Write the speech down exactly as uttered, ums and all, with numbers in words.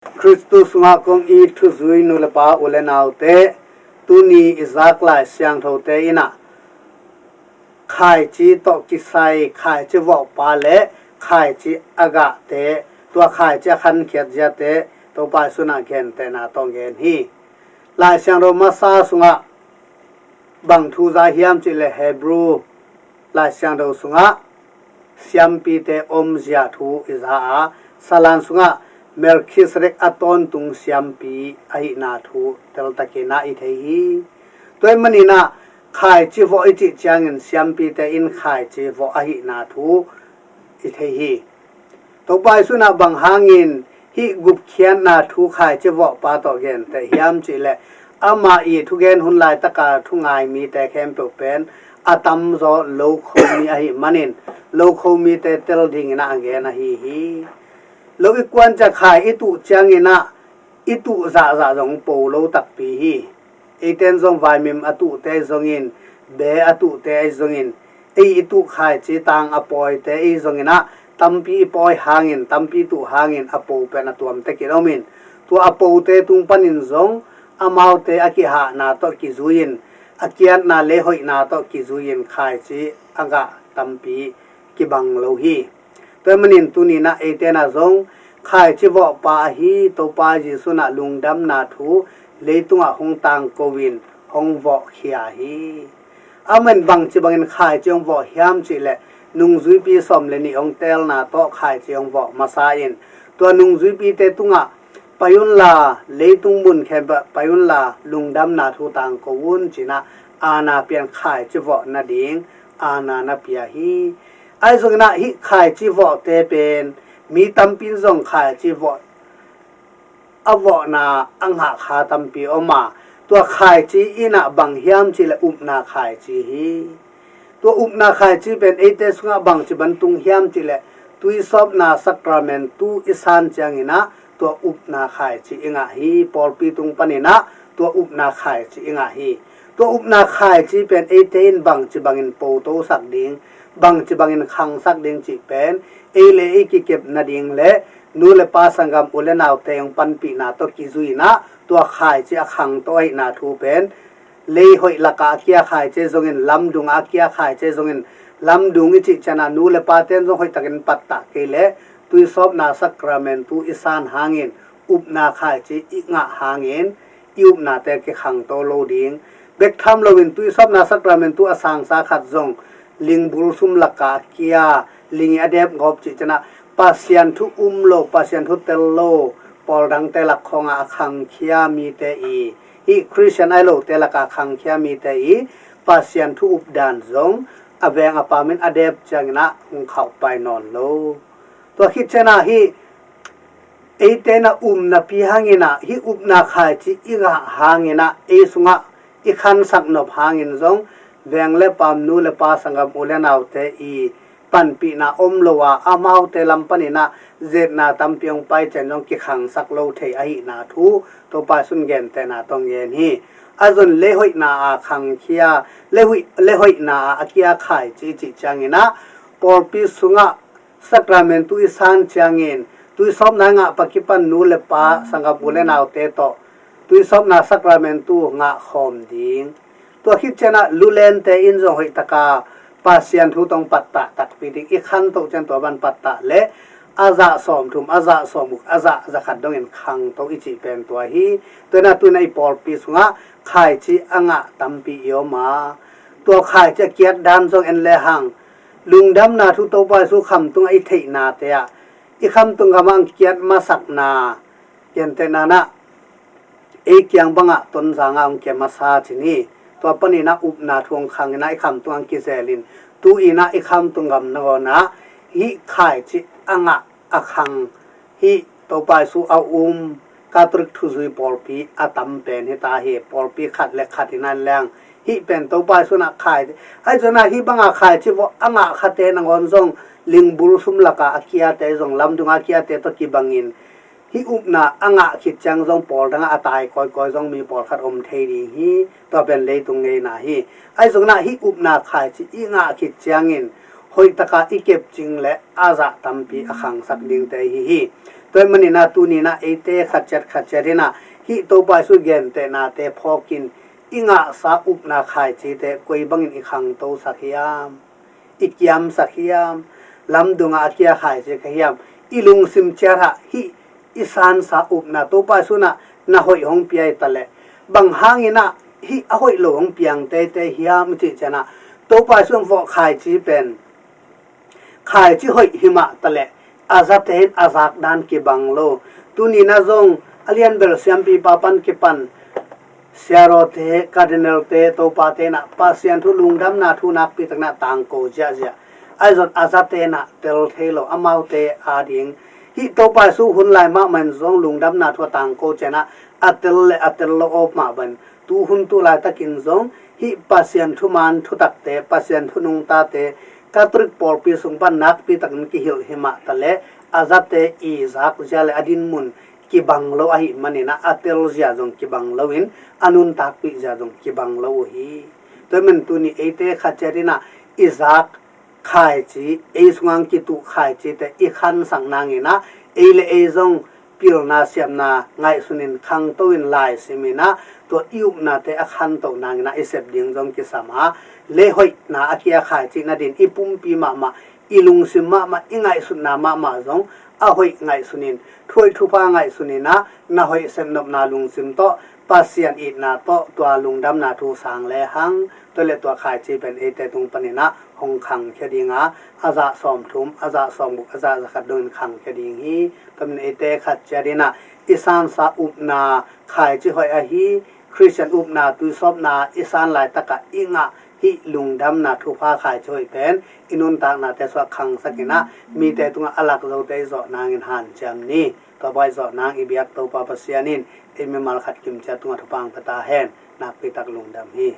Khristu sungah kong it thuzui nu le pa u le naute, tuni i zak Lai Siangthote in ah khaici tawh kisai khaici vawhpa le khaici a gahte, tua khaici a khankhiat ziate Topa Jesu in ah gentehna tawh gen hi. Lai Siangtho masa sungah bang thu za hiam cih leh Hebrew Lai Siangtho sungah siampite omzia thu i za a, Salan sungah Melchizedek a tawntung siampi ahihna thu teltakin ah i thei hi. Tua ahih manin ah khaici vawh i cih ciangin siampite in khaici vawh ahihna thu i thei hi. Topa Jesu in ah bang hangin hih gupkhiatna thu khaici vawhpa tawh genteh hiam cih leh, amah i thugen hun laitaka thungai mite khempeuh pen a tamzaw lokho mi ahih manin, lokho mite tel dingin ah a gen ahi hi. Lo i kuancia khai i tuh ciangin ah i tuh zahzah zong po lo takpi hi. Eiten zong vaimim a tuhte ahi zongin, be a tuhte ahi zongin, ei i tuh khaici tang a pawite ahi zongin ah tampi i pawi hangin, tampi tuh hangin a po pen a tuamtekin om in, tua a pote tung panin zong amaute a kihahna tawh kizui-in, a kiatna leihoihna tawh kizui-in khaici a gah tampi kibang lo hi. Tua ahih manin tuni in ah eite in ah zong khaici vawhpa ahi Topa Jesu in ah lungdamna thu leitungah hong tangko-in hong vawhkhia hi. Amen. Bangci bangin khaici hong vawh hiam cih leh nungzuipi sawm le nih hong teelna tawh khaici hong vawh masa in, tua nungzuipite tungah pai unla, leitung mun khempeuh pai unla, lungdamna thu tangko un ci-in ah aana pia-in khaici vawh nading aana na pia hi. Ahi zongin ah hih khaici vawhte pen mi tampi in zong khaici vawh a vawhna a ngah kha tampi om a, tua khaici in ah bang hiam cih leh upna khaici hi. Tua upna khaici pen eite sungah bangci bang tung hiam cih leh tuisawpna sakramentu i san ciangin ah tua upna khaici i ngah hi. Pawlpi tung panin ah tua upna khaici i ngah hi. Tua upna khaici pen eite in bangci bangin potosak ding, bangci bangin khangsak ding cih pen ei le ei kikep nading le nu le pa sanggam u le naute hong panpihna tawh kizui-in ah tua khaici a khangto ahihna thu pen leihoih lakah a kia khaici zongin, lamdung a kia khaici zongin, lamdung i cih ciangin ah nu le pate in zong hoihtakin pattah kei leh tuisawpna sakramentu i san hangin, upna khaici i ngah hangin i upnate kikhangto lo ding. Bek tham loin tuisawpna sakramentu a sangsa khat zong lingbul sum lakah a kia, ling i a dep gawp cih ciangin ah Pasian thu um lo, Pasian thu tel lo pawl dangte lak khawngah a khangkhia mite i, hih Khristian ahi lote lakah a khangkhia mite i Pasian thu updan zong a veng a paam in a dep ciangin ah hong khauhpai nawn lo. Tua khit ciangin ah hih eite in ah upna pi hangin ah, hih upna khaici i ngah hangin ah ei sungah i khansak nop hangin zong veng le paam, nu le pa, sanggam u le naute i panpihna om lo a, amaute lam panin ah zetna tampi hong pai ciang zong kikhangsak lo thei ahihna thu Topa Jesu in gentehna tawh hong gen hi. A zon leihoihna a khangkhia, leihoih, leihoihna a a kia khaici i cih ciangin ah pawlpi sungah sakramentu i san ciangin tuisawpna i ngah pak kipan nu le pa, sanggam u le naute tawh tuisawpna sakramentu ngah khawm ding. Tua khit ciangin ah lulente in zong hoihtaka Pasian thu tawh pattah takpi ding. I khantoh ciang tua bang pattah leh a zah sawmthum, a zah sawmguk, a zah zakhat dongin khangto i cih pen tua hi. Tua in ah tu-in ah i pawlpi sungah khaici a ngah tampi i om a, tua khaici a kiat dan zong en lehang lungdamna thu Topa Jesu khamtung a i theihnate ah, i khamtung gamah hong kiat masakna, gentehna in ah ei kiang bangah Tonzang ah hong kia masa ci ni. Tua panin ah upna thu hong khangin ah i khamtung hong kizelin, tu-in ah i khamtung gam nangawn ah hih khaici a ngah a khang, hih Topa Jesu a um Catholic thuzui pawlpi a tam pen hi ta hi. Pawlpi khat le khat in ah en lehang hih pen Topa Jesu in ah khai, ahi zongin ah hih banga khaici vawh a ngah khate nangawn zong lingbul sum lakah a kiate zong, lamdung a kiate tawh kibangin hih upna a ngah khit ciang zong pawl dangah a tai kawikawi zong mi pawlkhat om thei ding hi. Tua pen leitung ngeina hi. Ahi zongin ah hih upna khaici i ngah khit ciangin hoihtaka i kepcing leh a zah tampi a khangsak dingte hi hi. Tua ahih manin ah tuni-in ah eite khat ciat khat ciat in ah hih Topa Jesu gentehnate phawkin i ngahsa upna khaicite koi bangin i khangtosak hiam, i kiamsak hiam, lamdungah a kia khaici kha hiam, i lungsim ciat ah hih i sansa upna Topa Jesu in ah na hoih hong pia hi taleh, bang hangin ah hih a hoih lo hong piang teitei hiam i cih ciangin ah, Topa Jesu in vawh khaici pen khaici hoih hi mah taleh a zate in a zak dan kibang lo. Tuni-in ah zong a lianbel siampipa pan kipan siarawte, cardinal-te, topate in ah Pasian thu, lungdamna thu nakpi takin ah tangko ziahziah. Ahi zong a zate in ah tel thei lo, amaute ading. Hih Topa Jesu hun lai mahmah in zong lungdamna thu a tangko ciangin ah a tel le a tel lo awp mah bangin tu hun tu laitakin zong hih Pasian thuman thutakte, Pasian thu nungtate, Catholic pawlpi sung pan nakpi takin kihilh hi mah taleh a zate i zak zia le a dinmun kibang lo ahih manin ah a tel zia zong kibang loin a nuntakpih zia zong kibang lo uh hi. Tua ahih manin tuni eite khat ciat in ah i zak khaici, ei sungah kituh khaicite i khansak nangin ah ei le ei zong pilna siamna ngaihsunin khangto in laisimin ah tua i upnate a khantoh nangin ah i sep ding zong kisam a, le hoihna a kia khaici nadin i pumpi mahmah, i lungsim mahmah, i ngaihsutna mahmah zong a hoih ngaihsunin, thu hoih thupha ngaihsunin ah na hoih sepnopna lungsim tawh, Pasian itna tawh tua lungdamna thu sang lehang, tua le tua khaici pen eite tung panin ah hong khangkhia ding a, a zah sawmthum, a zah sawmguk, a zah zakhat dongin khangkhia ding hi. Tua manin eite khat ciat in ah i sansa upna khaici hoih ahi, Khristian upna tuisawpna i san laitakah i ngah hih lungdamna thupha khaici hoih pen i nuntaknate sungah khangsakin ah mite tungah a lak zote i zawh nangin hanciam ni. Tua bang i zawh nang i biak Topa Pasian in ei mimal khat kimciat tungah thupha hong pia ta hen. Nakpi tak lungdam hi.